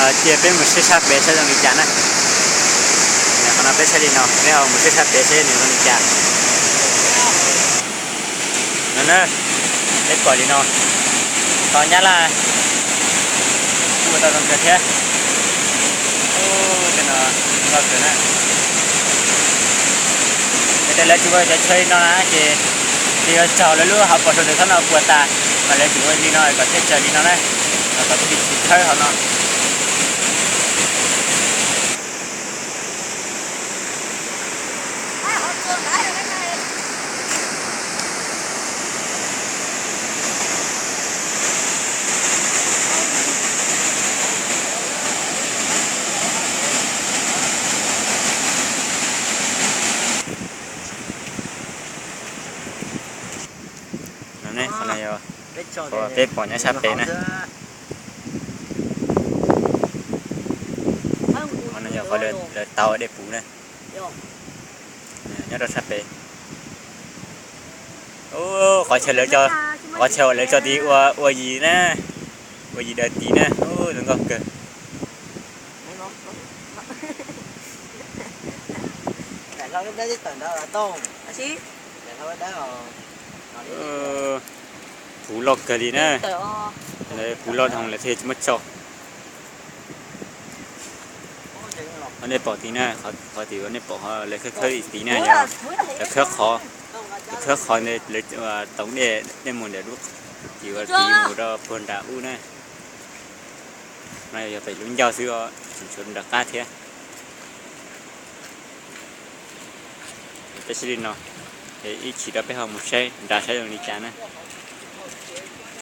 Cia peb mus saib sab pem saib zoo li cas na. Qhov no peb saib li no, peb ho mus saib sab pem saib nws zoo li cas. No na, peb pom li no, tau nyab laj kuj ua tau zoo kawg thiab. Tej no loj kawg na. Yog tias lawv tsis ua cov chaw li no na ces, ces yuav raug lawv lub hauv paus saum ntawm thaum no puas tas, mas lawv tseem ua li no kom thiaj tsawg li no na, kom thiaj li tsis khawb hauv no. Qhov no yog, peb pom nyob sab pem na. Qhov no yog qhov lawv tau dej puv na, nyob rau sab pem. Qhov chaw, qhov chaw uas lawv tso tid ua, ua yim na, ua yim daws tid na, zoo nkauj kawg. Puv loj kawg li na. Puv loj dhau lawm thiaj tsis muab tso. Qhov nej pom tid na, qhov tid uas nej pom lawv khawb khawb tid na yog lawv khawb qhov, lawv khawb qhov ntawd lawv toov dej, dej mus ntawm lub, tid uas tid mus rau puag nram ub na. No yog pem lub ncauj xwb os, tseem tshuav nram qab thiab. Peb saib li no, es ib chim rau peb ho mus saib nrad saib zoo li cas na.